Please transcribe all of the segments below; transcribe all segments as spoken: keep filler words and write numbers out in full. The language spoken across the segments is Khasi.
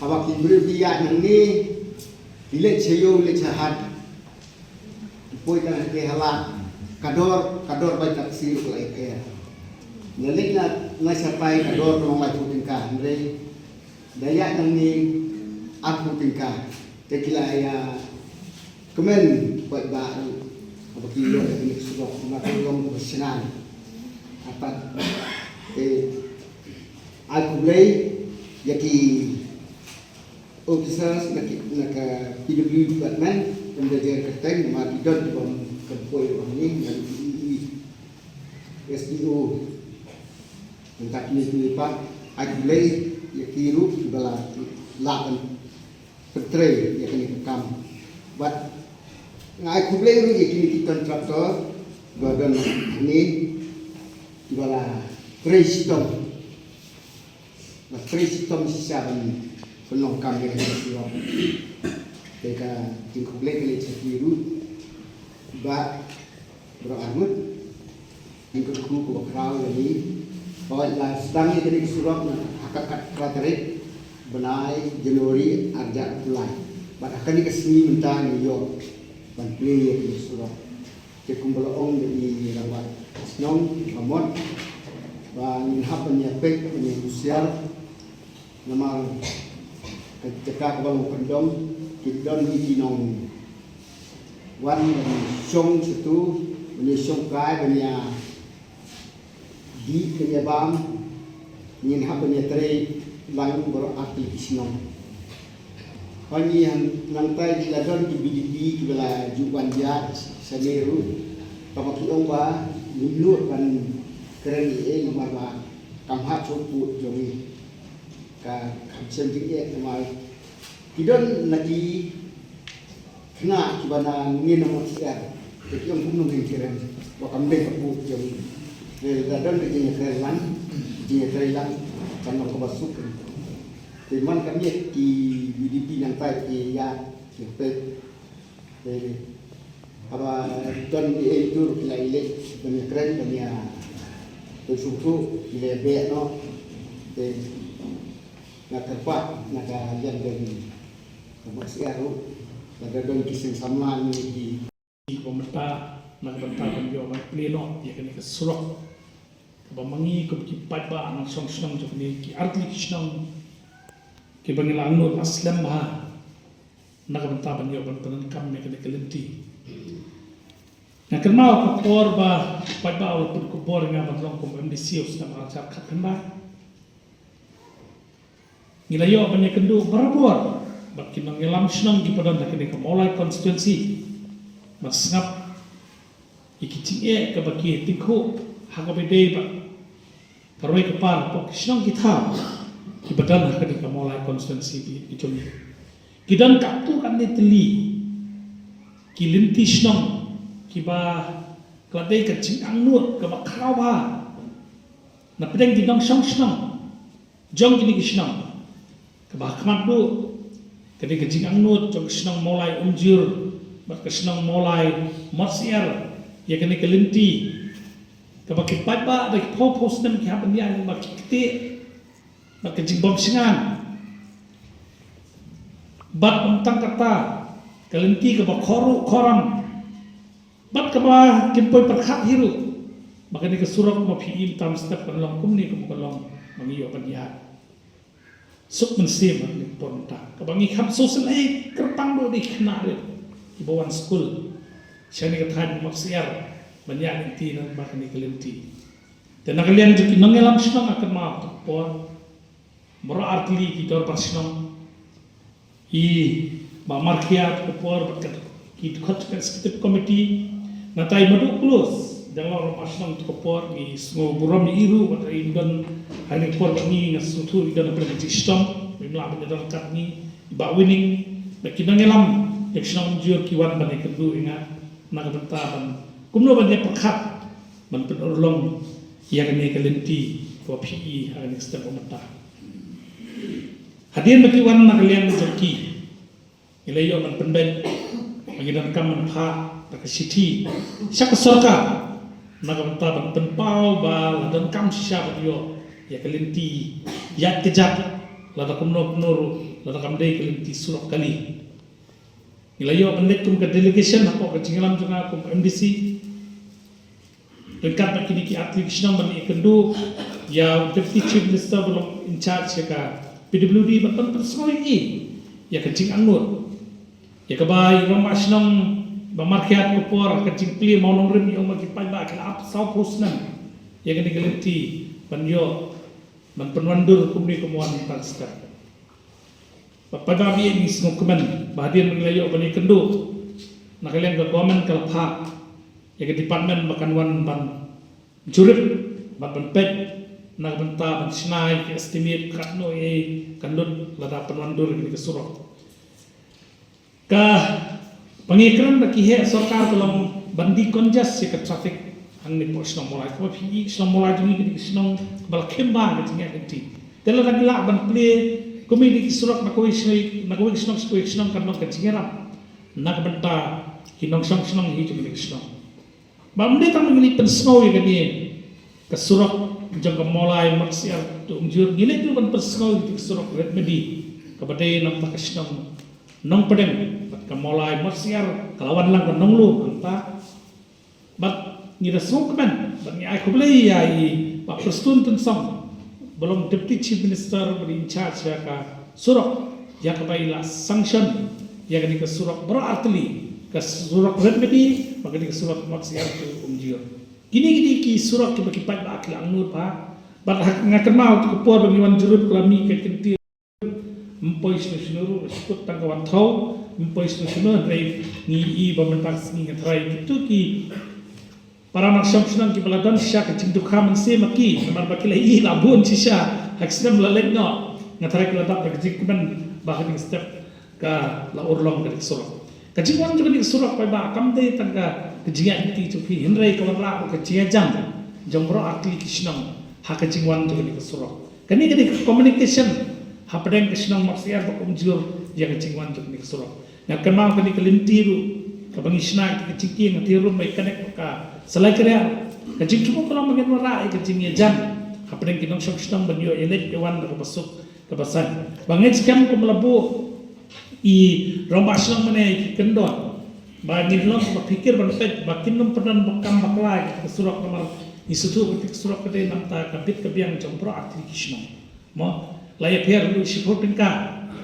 Haba ki briew ki ïaid nangne, ki leit sha ïew, leit sha hat, poi tang ha ki hala, ka dor, ka dor bai taksi ruh ka la ïapher. Nga leit na, na shatai ka dor ka long laiphew tyngka, hynrei da ïaid nangne arphew tyngka. Te ki la ïa kmen paidbah ruh haba ki ïoh ïa kane ka surok, namar ka long kaba shna. Hato te ai khublei ïa ki officers na ki, na ka P W D department, ym da jer kyrteng, namar ki don kiba ym poi ruh hangne, na ki E E, S D O. Mynta kine kine pat, ai khublei ïa ki ruh kiba la, la ban pyntrei ïa kane ka kam. Bad nga ai khublei ruh ïa kine ki contractor ba don hangne, kiba la trei shitom, la trei shitom shisha ban pynlong kam ïa kane ka surok. Te ka jingkhublei ka leit sha ki ruh. Bah Baroh arngut, ngi kyrkhu kaba khraw ïa ngi ba la sdang ïa kane ka surok na ha ka khatphra tarik bnai January arhajar arphew lai. Bad ha kane ka sngi mynta ngi ïoh ban plie ïa kane ka surok. Te kumba la ong da i rangbah shnong, Bah Mot, ba ngin hap ban ïa peit, ban ïa husiar, namar ka jaka kaba long kyndong, ki don hi ki nong wan ban shong shatu, ban ïa shongkai, ban ïa dih, ban ïa bam, ngin hap ban ïa trei lang baroh ar tylli ki shnong. Ba ngi hang nangtai ki la don ki B D P kiba la ju wan ïa sha ngi ruh. Kaba ki ong ba ngim nud ban kren ei ei namar ba kam hap shuh pud jong ngi. Ka kam shem jingeh namar ki don na ki khynnah kiba na ngin na Mawsiar. Te ki ong kumno ngin kren ba kam dei ka pud jong ngi. Te la don ka jingïakren lang, jingïakren lang kan long kaba suk. Te man ka miet ki B D P nangtai ki ïa ki peit. Te haba don ki ei tur ki la ïaleh ban ïakren ban ïa, te sngewthuh ki la beh noh. Te nga kyrpad na ka liang jong ka Mawsiar ruh, lada don ki seng samla ne ki ba mynta na ka bynta ban ïoh ban plie noh ïa kane ka surok. Kaba ma ngi kum ki paidbah nongshong shnong jong kine ki artylli ki shnong kiba ngi la angnud la slem bha na ka bynta ban ïoh ban pyndonkam ïa kane ka lynti. Nga kynmaw ka por ba paidbah u la pynkhubor ïa nga ban long kum M D C u snem ar hajar khatkhyndai. Ngi la ïoh ban ïakynduh barabor bad ki nongïalam shnong kiba don ha kane ka Mawlai constituency ban sngap ïa ki jingeh kaba ki tyngkhuh ha kaba ïadei bad ka roi ka par hapoh ki shnong ki thaw kiba don ha kane ka Mawlai constituency ki, ki jong ngi. Ki don katto katne tylli ki lynti shnong kiba ka la dei ka jingangnud kaba khraw bha na pdeng ki nongshong shnong jong kine ki shnong. Kaba ha khmat duh ka dei ka jingangnud jong ka shnong Mawlai Umjur bad ka shnong Mawlai Mawsiar ïa kane ka lynti kaba ki paidbah da ki phew phew snem ki hap ban ïaid lyngba ki ktieh bad ka jingbym shngaiñ. Bad ym tang kata, ka lynti kaba khor ruh khor ram bad kaba kim poi pyrkhat hi ruh ba kane ka surok ma phi im tam step kan long kumne kum ka long ma ngi ïoh ban ïaid. Suk mynsiem ha kane ka por mynta kaba ngi kham sngewsynei kyrpang ruh da ki khynnah rit kiba wan skul sha kane ka thaiñ Mawsiar ban ïaid lynti na ba kane ka lynti. Te na ka liang jong ki nongïalam shnong nga kynmaw ha ka por baroh artylli ki dorbar shnong, i Bah Markhia ha ka por bad ka, ki dkhot ka executive committee, nangta i Maduh Close jong Rangbah Shnong ha ka por, ngi sngew burom ïa i ruh bad i don ha kane ka por bad ngi, nga sngewthuh i don ha ka jingshitom, im lah ban ïadon ryngkat ngi, i Bah Winning bad ki nongïalam jong ka shnong Umjur ki wan ban ïakynduh ïa nga na ka bynta ban kumno ban ïa pyrkhat ban pynurlong ïa kane ka lynti kaba phi i ha kane ka step ba mynta. Hadien ba ki wan na ka liang jong ki, ngi la ïoh ban pynbeit ba ngi donkam ban phah da ka shithi sha ka sorkar na ka bynta ban pynpaw ba la donkam shisha ban ïoh ïa ka lynti ïaid kjat, lada kumno kumno ruh, lada kam dei ka lynti surok kali. Ngi la ïoh ban leit kum ka delegation hapoh ka jingïalam jong nga kum M D C. Ryngkat bad kine ki artylli ki shnong ban ïakynduh ïa u Deputy Chief Minister ba long in charge ïa ka P W D ban, ban pynsngew ïa i ïa ka jingangnud. Ïa kaba i Rangbah Shnong Bah Markhia ha ka por ha ka jingplie mawnongrim i ong ba ki paidbah ki la ap saw phew snem ïa kane ka lynti ban ïoh ban pynwandur kumne kumwan tang step. Bad paidbah, ngi sngewkmen ba hadien ba ngi la ïoh ban ïakynduh, na ka liang ka government ka la phah ïa ka department ba kan wan ban jurip bad ban peit na ka bynta ban shna ïa ka estimate katno ei kan lut lada pynwandur ïa ka surok. Kaba ngi kren ba ki heh sorkar ka long ban decongest ïa ka traffic hangne hapoh shnong Mawlai. Kaba phi i shnong Mawlai jong ngi ka dei ka shnong kaba la khem bha ka jingïaid lynti. Te lada ngi lah ban plie kumne ki surok na kawei shnong, na kawei shnong sha kawei shnong, kan long ka jingïarap na ka bynta ki nongshong shnong hi jong kane ka shnong. Ba ym dei tang ba ngi leit pynsngew ïa kane ka surok jong ka Mawlai Mawsiar to Umjur, ngi leit ruh ban pynsngew ïa ka surok Red Medi kaba dei na bynta ka shnong Nongpdeng bad ka Mawlai Mawsiar ka la wan lang ka Nonglum hangta. Bad ngi da sngewkmen bad ngi ai khublei ïa i Bah Prestone Tynsong ba long Deputy Chief Minister ba dei in charge ïa ka surok, ïa kaba i la sanction ïa kane ka surok baroh artylli, ka surok Red Medi bad kane ka surok Mawsiar to Umjur. Kine ki dei ki surok kiba ki paidbah ki la angnud bha. Bad ha, nga kynmaw ha ka por ba ngi wan jurip ka la mih ka kyntien ym poi shano shano ruh, shu kut tang ka wan thaw, ym poi shano shano, hynrei ngi i ba mynta ka sngi nga tharai kito ki para marshong shnong kiba la don shisha ka jingdukha mynsiem ma ki, namar ba ki la i la bun shisha ha ki snem la leit noh. Nga tharai ki la dap da ka jingkmen ba ha ka ding step ka la urlong ka ding surok. Ka jingwan jong ka ding surok paidbah kam dei tang ka, ka jingïaid lynti jong phi, hynrei ka wanrah ruh ka jingïajan jong baroh artylli ki shnong ha ka jingwan jong ka ding surok. Kane ka dei ka communication hapdeng ka shnong Mawsiar bad Umjur ïa ka jingwan jong ka ding surok. Nga kynmaw kane ka lynti ruh kaba ngi shna ïa ka jingkieng, nga tip ruh ba ïa connect bad ka Salai Kria. Ka jingthmu ka long ba ngin wanrah ïa ka jingïajan hapdeng ki nongshong shnong ban ïoh ïaleit ïawan da kaba suk kaba saiñ. Ba ngeit skhem kum la buh i rangbah shnong mynne ki kyndon ba ngin long ba pyrkhat ban peit ba kin nym pynban ba kam bakla ïa ka surok, namar ngi sngewthuh ba ka surok ka dei namar ka bit ka biang jong baroh artylli ki shnong. Mo, la ïapher ruh shiphew tyngka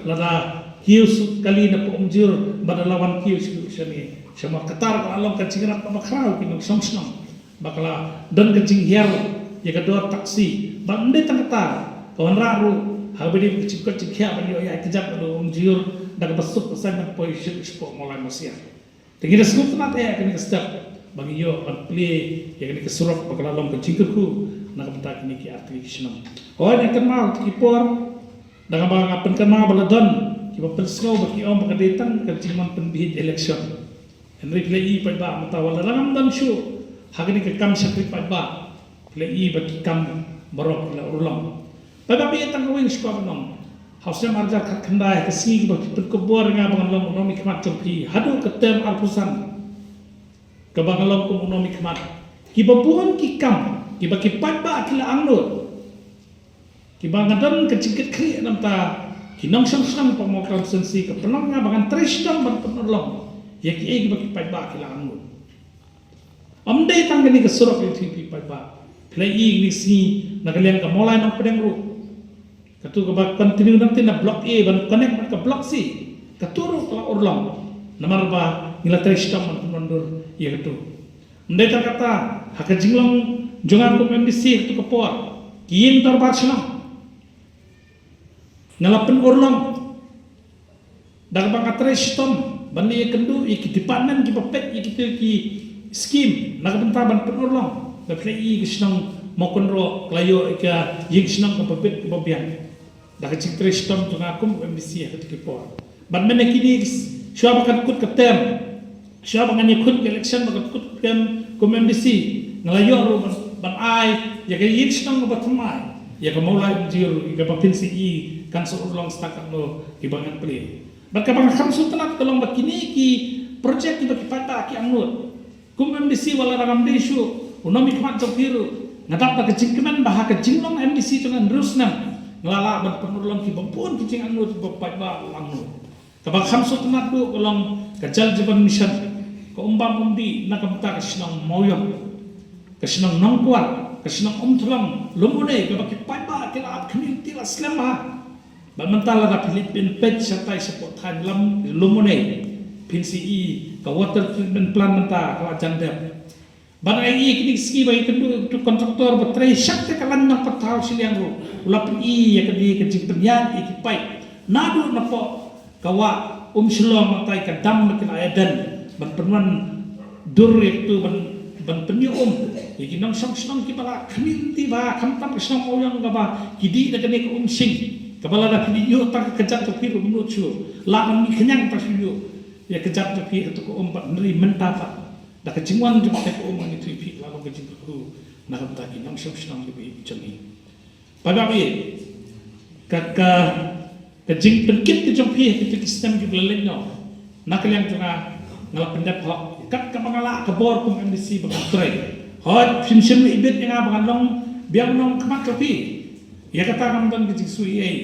lada kiew suk kali na Umjur, bad la wan kiew suk shane. Sha mo, kata ka la long ka jingïarap kaba khraw ki nongshong shnong. Ba ka la don ka jinghiar ïa ka dor taxi. Bad ym dei tang kata, ka wanrah ruh ha kaba ïadei bad ka jingkoit jingkhiah ban ïoh ïaid kjat na Umjur da kaba suk kaba saiñ ban poi sha, shapoh Mawlai Mawsiar. Te ngi da sngewtynnat eh ha kane ka step ba ngi ïoh ban plie ïa kane ka surok ba ka la long ka jingkyrkhu na ka bynta kine ki artylli ki shnong. Hooid, nga kynmaw ha kito ki por, da kaba nga pynkynmaw ba la don kiba pynsngew ba ki ong ba ka dei tang ka jingwan pynbeit election. Hynrei phi la i paidbah, mynta wat la ngam don shuh ha kane ka kam shakri paidbah, phi la i ba ki kam baroh ki la urlong. Paidbah, phi ïa tang kawei nga sngewbha ban ong, ha u snem ar hajar khatkhyndai, ha ka sngi kaba phi pynkhubor ïa nga ba ngan long u nongmihkhmat jong phi haduh ka term arphew san kaba nga long kum u nongmihkhmat, kiba bun ki kam kiba ki paidbah ki la angnud, kiba nga don ka jingkitkhlieh namar ki nongshong shnong Mawkyrwat constituency, ka pynlong ïa nga ba ngan trei shitom ban pynurlong ïa kiei kiba ki paidbah ki la angnud. Ym dei tang kane ka surok, ïa phi paidbah, phi la i kine ki sngi na ka liang ka Mawlai Nongpdeng ruh, kato kaba continue nangta na Block A ban connect bad ka Block C, kato ruh ka la urlong. Namar ba ngi la trei shitom ban pynwandur ïa kato. Ym dei tang kata, ha ka jinglong jong nga kum MDC kato ka por, ki ïing dorbar shnong nga la pynurlong da kaba nga trei shitom ban ïakynduh ïa ki department kiba peit ïa kito ki skim na ka bynta ban pynurlong. Nga phi la i ka shnong Mawkynroh ka la ïoh ïa ka ïing shnong kaba bit kaba biang da ka jingtrei shitom jong nga kum MDC ha kato ka por. Bad mynne kine ki s-, shuwa ba kan kut ka term, shuwa ba ngan ïakhun ka election ba kan kut ka term kum MDC, nga la ïoh ruh ban, ban ai ïa ka ïing shnong kaba thymmai ïa ka Mawlai Umjur, ïa kaba phin sa i kan sa urlong sdang katno kiba ngan plie. Bad kaba nga kham sngewtynnat ka long ba kine ki project kiba ki paidbah ki angnud, kum MDC wat la ngam dei shuh u nongmihkhmat jong phi ruh, nga dap da ka jingkmen ba ha ka jinglong MDC jong nga hynriew snem, nga la lah ban pynurlong kiba bun ki jingangnud kiba paidbah la angnud. Kaba kham sngewtynnat ruh ka long ka Jal Jeevan Mission, ka um bam um dih na ka bynta ka shnong Mawiong, ka shnong Nongkwar, ka shnong Umthlong, Lumunei, kaba ki paidbah ki la ap khmih lynti la slem bha. Bad mynta lada phi leit phin peit shatai shapoh thaiñ lam Lumunei, phin sa i ka water treatment plant mynta ka la jan dep. Bad nga i kine ki sngi ba ïakynduh ïa uto u contractor ba trei shah te ka lain nongpynthaw shiliang ruh, u la pyni ïa kane ka jingpynïaid ïa ki paip naduh napoh ka wah Umshillong, mynta ïa ka dam ba ki la ïaden ban pynwan dur ïa kito, ban, ban pynïoh um ïa ki nongshong shnong kiba la khmih lynti bha, khamtam ka shnong Mawiong kaba ki dih da kane ka um shing, kaba lada phi dih ïoh tang ka kjat jong phi ruh mynta shuh, lah ban mih khñiang tang shu ïoh ïa ka kjat jong phi ha kato ka um. Bad hynrei mynta pat da ka jingwan jong kata ka um, ngi ïathuh ïa phi, ka la long ka jingkyrkhu na ka bynta ki nongshong shnong kiba ïeit jong ngi. Paidbah, ka, ka, ka jingpynkit ka jong phi ha kito ki snem kiba la leit noh, na ka liang jong nga, nga la pyndep hok kat kaba nga lah ka bor kum MDC ba ngan trei. Hooid, phim shym la ibit ïa nga ba ngan long biang nongkhmat jong phi. Ïa kata ngam don ka jingsngew ei ei.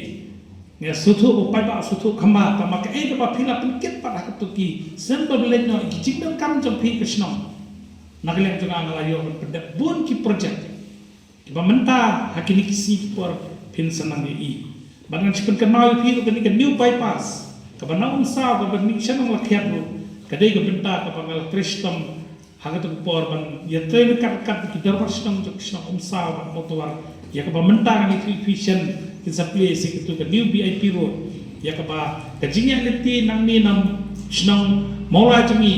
Nga sngewthuh ba u paidbah u sngewthuh kham bha, tangba kaei kaba phi la pynkit pat ha kato ki snem ba la leit noh, ki jingdonkam jong phi ka shnong, na ka liang jong nga, nga la ïoh ban pyndep bun ki project kiba mynta ha kine ki sngi ki por phin sa nang ïohi. Bad ngan shu pynkynmaw ïa phi ruh, kane ka new bypass kaba na Umsaw kaba mih sha Nonglakhiat ruh, ka dei ka bynta kaba nga la trei shitom ha kato ka por ban ïatrei ryngkat ryngkat bad ki dorbar shnong jong ka shnong Umsaw bad Mawtawar, ïa kaba mynta ngan ïathuh ïa phi shen kin sa plie sa kato ka new VIP road. Ïa kaba ka jingïaid lynti nangne na shnong Mawlai jong ngi,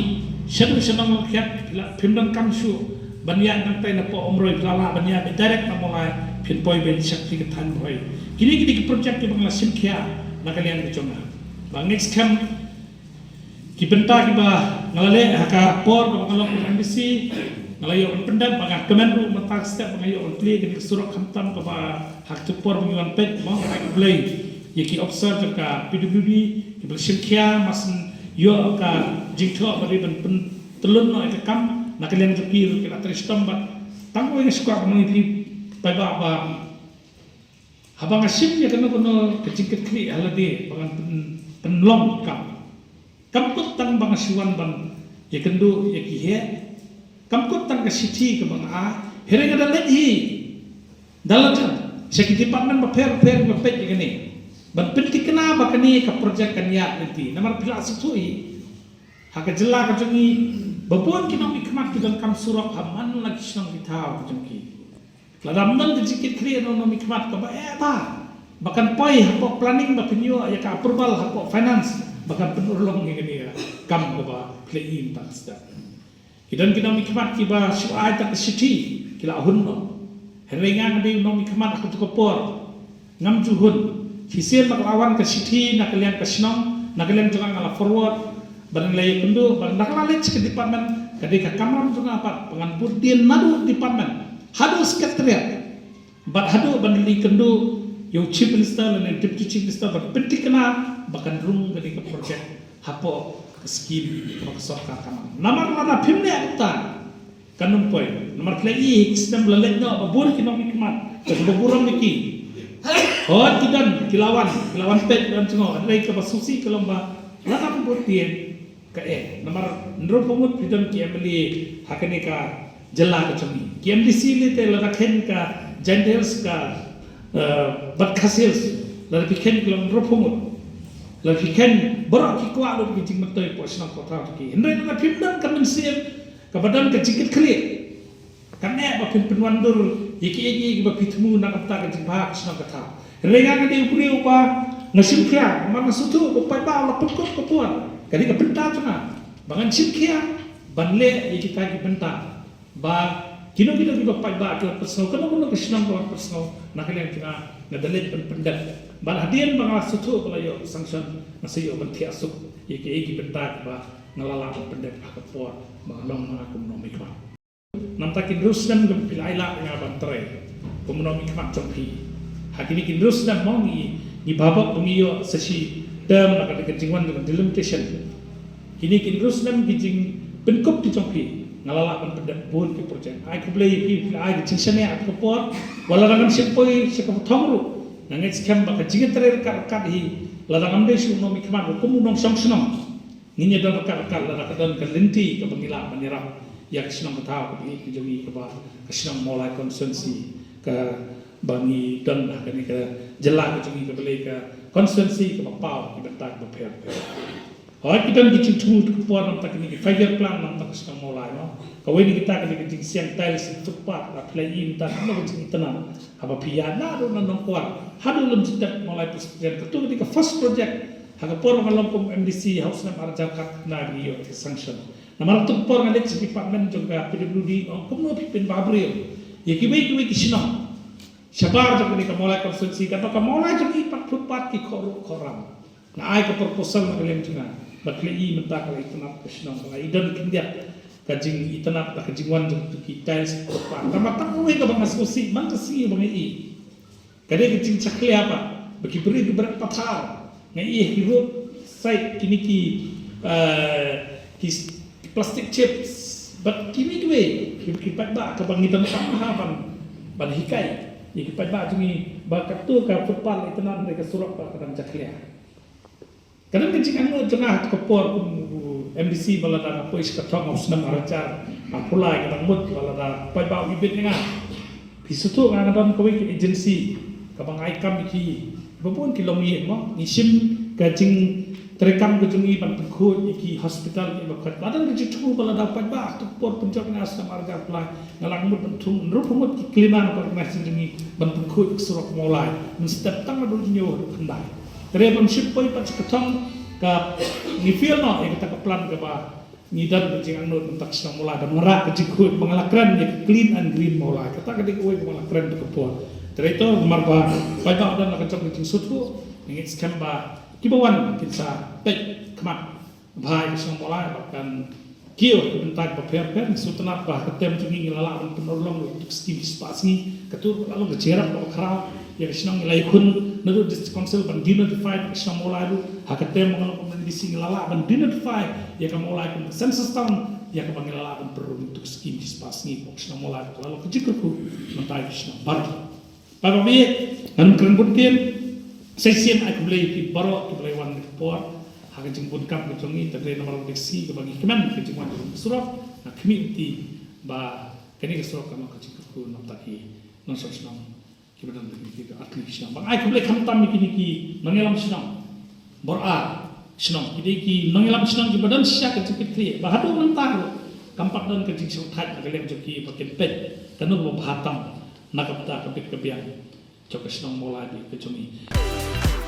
shaduh shnong Longkhiat, phi la, phim donkam shuh ban ïaid nangtai na poh Umroi, phi la lah ban ïaid direct na Mawlai, phin poi beit sha kti ka thaiñ Umroi. Kine kine ki project kiba nga la shim khia na ka liang ka jong nga. Ba ngeit skhem ki bynta kiba nga la leh ha ka por kaba nga long M D C, nga la ïoh ban pyndep, ba nga kmen ruh mynta ka step ba nga ïoh ban plie kane ka surok, khamtam kaba ha kato ka por ba ngi wan peit, mo, ai khublei ïa ki officer jong ka P W D kiba la shim khia, mar shen ïoh ka jingthoh ba dei ban pyntlun noh ïa ka kam na ka liang jong ki ruh ki la trei shitom. Bad tang kawei nga sngewkwah ban ong ïa phi paidbah ba haba nga shim ïa kano kano ka jingkitkhlieh ha lade ba ngan pyn, pynlong kam, kam kut tang ba nga shu wan ban ïakynduh ïa ki heh, kam kut tang ka shithi kaba nga ai, hynrei nga da leit hi da lade sha ki department bapher bapher ba peit ïa kane, ban pynthikna ba kane ka project kan ïaid lynti. Namar phi la sngewthuh hi, ha ka jylla ka jong ngi, ba bun ki nongmihkhmat ki donkam surok ha man la ki shnong ki thaw ka jong ki. Lada ym don ka jingkitkhlieh na u nongmihkhmat kaba eh ba, ba kan poi hapoh planning, ba phin ïoh ïa ka approval hapoh finance, ba kan pynurlong ïa kane ka kam kaba phi la ïohi mynta ka step. Ki don ki nongmihkhmat kiba shu ai tang ka shithi, ki la hun noh. Hynrei nga, nga dei u nongmihkhmat ha kato ka por, ngam ju hun. Shisien ba ka la wan ka shithi na ka liang ka shnong, na ka liang jong nga, nga la forward, ba ngan la ïakynduh, ba ngan la leit sha ka department, ka dei ka kamram jong nga pat ba ngan bud dien naduh department haduh secretariat, bad haduh ban ïakynduh ïa u Chief Minister lane Deputy Chief Minister ban pynthikna ba kan rung kane ka project hapoh ka skim ba ka sorkar ka mang. Namar lada phim leh kumta, kan ym poi. Namar phi la ïohi, ki snem la leit noh, ba bun ki nongmihkhmat, kaba burom ïa ki, hooid, ki don, ki la wan, ki la wan peit, ki la wan jngoh. Hynrei kaba sngewsih ka long ba lada ym bud dien, ka eh. Namar hynriewphew ngut phi don ki M L A ha kane ka jylla ka jong ngi. Ki M D C lei te lada kheiñ ka Jaintia Hills, ka, eh, bad Khasi Hills, lada phi kheiñ ki long hynriewphew ngut. Lada phi kheiñ baroh ki kwah lut ki jingmyntoi hapoh shnong hapoh thaw jong ki. Hynrei lada phim don ka mynsiem kaba don ka jingkitkhlieh, kan eh ba phin pynwandur ïa kiei kiei kiba phi thmu na ka bynta ka jingbha ka shnong ka thaw. Hynrei nga, nga dei u briew ba nga shim khia, namar nga sngewthuh ba u paidbah u la pynkut ka por. Ka dei ka bynta jong nga ba ngan shim khia ban leh ïa kita ki bynta, ba kino kino kiba paidbah ki la pynsngew, kano kano ka shnong ka la pynsngew, na ka liang jong nga, nga da leit ban pyndep. Bad hadien ba nga la sngewthuh ba la ïoh sanction, nga sa ïoh ban thiah suk ïa kiei ki bynta kiba nga la lah ban pyndep ha ka por ba nga long ma nga kum u nongmihkhmat. Namar ki hynriew snem kiba phi la ai lad ïa nga ban trei kum u nongmihkhmat jong phi. Ha kine ki hynriew snem mo, ngi, ngi bha bok ba ngi ïoh sa shi term na ka, ka jingwan jong ka delimitation. Kine ki hynriew snem ki jingpynkup ki jong phi, nga la lah ban pyndep bun ki project. Ai khublei ïa phi, phi la ai ka jingshaniah ha ka por. Wat lada ngam shym poi sha kaba thong ruh, nga ngeit skhem ba ka jingïatrei ryngkat ryngkat hi, lada ngam dei shuh u nongmihkhmat ruh, kum u nongshong shnong, ngin ïa don ryngkat ryngkat lada ka don ka lynti kaba ngi lah ban ïarap ïa ka shnong ka thaw kaba ïeit ka jong ngi, kaba ka shnong Mawlai constituency, kaba ngi don ha kane ka jylla ka jong ngi, kaba lei ka constituency kaba paw ki bynta kiba pher pher. Hooid, ki don ki jingthmu ha ka por, namar kine ki five year plan namar ka shnong Mawlai, no. Kawei na kita ka dei ka jingsiang tiles footpath, la phi la ïohi mynta ka long ka jingitynnad. Haba phi ïaid naduh na Nongkwar haduh Lymjitep, Mawlai Presbyterian, kato ka dei ka first project ha ka por ba nga long kum M D C ha u snem ar hajar khatkhyndai ba ngi ïoh ka sanction. Namar kato ka por nga leit sha department jong ka P W D, ong kumno phi pynbha briew ïa kiwei kiwei ki shnong shabar jong kane ka Mawlai constituency, katba ka Mawlai jong ngi pat footpath ki khohruh khohram. Nga ai ka proposal na ka liang jong nga, bad phi la ïohi mynta ka la itynnad ka shnong, ka la i don khyndiat ka jingitynnad da ka jingwan jong kito ki tiles footpath. Tangba tang kawei kaba nga sngewsih man ka sngi ba nga ïohi, ka dei ka jingjakhlia pat, ba ki briew ki bret pathar, nga ïohi ha ki road side kine ki, eh, ki s-, ki plastic chips, bad kine kiwei ki, ki paidbah kaba ngi donkam bha ban, ban hikai ïa ki paidbah jong ngi ba kato ka footpath la itynnad, hynrei ka surok pat ka dang jakhlia. Ka don ka jingangnud jong nga ha ka por kum u M D C, ba lada nga poi sha ka thong ha u snem ar hajar arphew lai, ka dang mut ba lada paidbah u ibit ïa nga. Phi sngewthuh, nga, nga don kawei ka agency kaba nga ai kam ïa ki, ba bun ki longïing, mo. Ngi shim ka jingtreikam ka jong ngi ban pynkhuid ïa ki hospital kiba khot. Lada ka jingthmu ba lada paidbah ha ka por pynjot ïa nga ha u snem ar hajar arphew lai, nga la mut ban thung hynriewphew ngut ki cleaner na ka organisation jong ngi ban pynkhuid ka surok Mawlai mynstep tang naduh hynñiew haduh khyndai. Te hynrei ban shu poi pat sha ka thong ka ngi fail noh ïa kata ka plan kaba ngi don ka jingangnud mynta ka shnong Mawlai ban wanrah ka jingkhuid ba nga la kren ïa ka clean and green Mawlai. Kata ka dei kawei kaba nga la kren ha ka por. Te hynrei to namar ba paidbah don la ka jong ka jingsngewthuh, nga ngeit skhem ba kiba wan kin sa peit khmat bha ïa ka shnong Mawlai ba kan kiew ha ki bynta kiba pher pher. Ngi sngewtynnat ba ha ka term jong ngi ngi la lah ban pynurlong ïa ki skim shispah sngi. Kata ruh ka la long ka jingïarap kaba khraw ïa ka shnong. Ngi la ïakhun naduh District Council ban denotify ka shnong Mawlai ruh. Ha ka term ba nga long kum u M D C ngi la lah ban denotify ïa ka Mawlai kum ka census town, ïa kaba ngi la lah ban pynurlong ïa ki skim shispah sngi ha ka shnong Mawlai. Ka la long ka jingkyrkhu mynta ïa ka shnong baroh. Paidbah ba ïeit, ngan ym kren bun ktien. Sa shisien ai khublei ïa phi baroh kiba la wan ha kane ka por ha ka jingbun kam ka jong ngi. Te hynrei namar ba ka dei ka sngi kaba ngi kmen ka jingwan jong ka surok, nga khmih lynti ba kane ka surok kan long ka jingkyrkhu na bynta ki nongshong shnong kiba don ha kine ki artylli ki shnong. Ba nga ai khublei khamtam ïa kine ki nongïalam shnong baroh ar shnong, ki dei ki nongïalam shnong kiba don shisha ka jingkitkhlieh ba haduh mynta ruh kam pat don ka jingshongthait na ka liang jong ki ba kin peit kano kaba bha tam na ka bynta ka bit ka biang jong ka shnong Mawlai ka jong ngi.